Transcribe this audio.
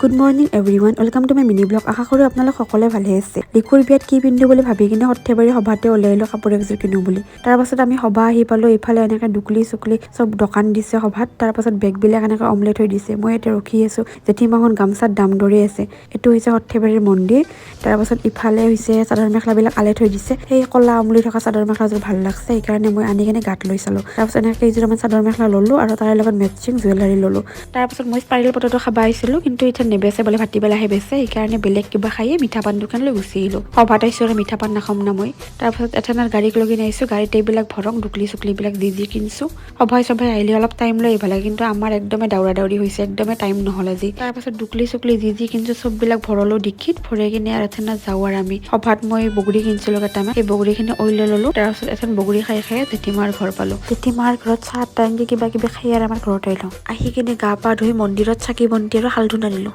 Good morning everyone, welcome to my mini vlog. আশা কৰোঁ আপোনালোক সকলোৱে ভালে আছে। লিকুৰ বিয়াত কি পিন্ধো বুলি ভাবি কিনে সৰ্থেবাৰী সভাতে ওলাই আহিলোঁ কাপোৰ এযোৰ কিনো বুলি। তাৰপাছত আমি সভা আহি পালোঁ। ইফালে এনেকৈ দুকলি চুকলি চব দোকান দিছে সভাত। তাৰপাছত বেগবিলাক এনেকৈ অমলেট থৈ দিছে। মই এতিয়া ৰখি আছোঁ। জেঠীমাখন গামোচাত দাম দৰি আছে। এইটো হৈছে সৰ্থেবাৰীৰ মন্দিৰ। তাৰপাছত ইফালে হৈছে চাদৰ মেখেলাবিলাক আলে থৈ দিছে। সেই ক'লা আমলি থকা চাদৰ মেখেলাযোৰ ভাল লাগছে, সেইকাৰণে মই আনি কিনে গাত লৈ চালোঁ। তাৰপাছত এনেকৈ কেইযোৰমান চাদৰ মেখেলা ল'লোঁ আৰু তাৰে লগত মেটচিং জুৱেলাৰী ল'লোঁ। তাৰপাছত মই স্পাইৰেল পটেটো খাব আহিছিলোঁ, কিন্তু এতিয়া নেবেচে বোলে, ভাটিবেলাহে বেচে। সেইকাৰণে বেলেগ কিবা খায়ে মিঠা পান দোকানলৈ গুচি আহিলোঁ। সভাত আহিছোঁ আৰু মিঠা পান নাখাম না মই? তাৰপাছত এথানাৰ গাড়ীক লগি আহিছোঁ। গাড়ীত এইবিলাক ভৰং দুকলি চুকলিবিলাক যি যি কিনিছোঁ। সভাই চভাই আহিলে অলপ টাইম লৈ আহিব লাগে, কিন্তু আমাৰ একদমেই দাউৰা দাউৰি হৈছে, একদমেই টাইম নহ'ল আজি। তাৰপাছত দুকলি চুকলি যি যি কিনিছোঁ চববিলাক ভৰলো ডিকিত ভৰাই কিনে আৰু এথানাত যাওঁ। আৰু আমি সভাত মই বগৰী কিনিছিলোঁ কেইটামান, সেই বগৰীখিনি অইল ল'লোঁ। তাৰপাছত এখন বগৰী খাই খাই জেঠীমাৰ ঘৰ পালোঁ। জেঠীমাৰ ঘৰত চাহ টাইমকে কিবা কিবি খাই আৰু আমাৰ ঘৰত আহিলোঁ। আহি কিনে গা পা ধুই মন্দিৰত চাকি বন্তি আৰু হালধি দিলোঁ।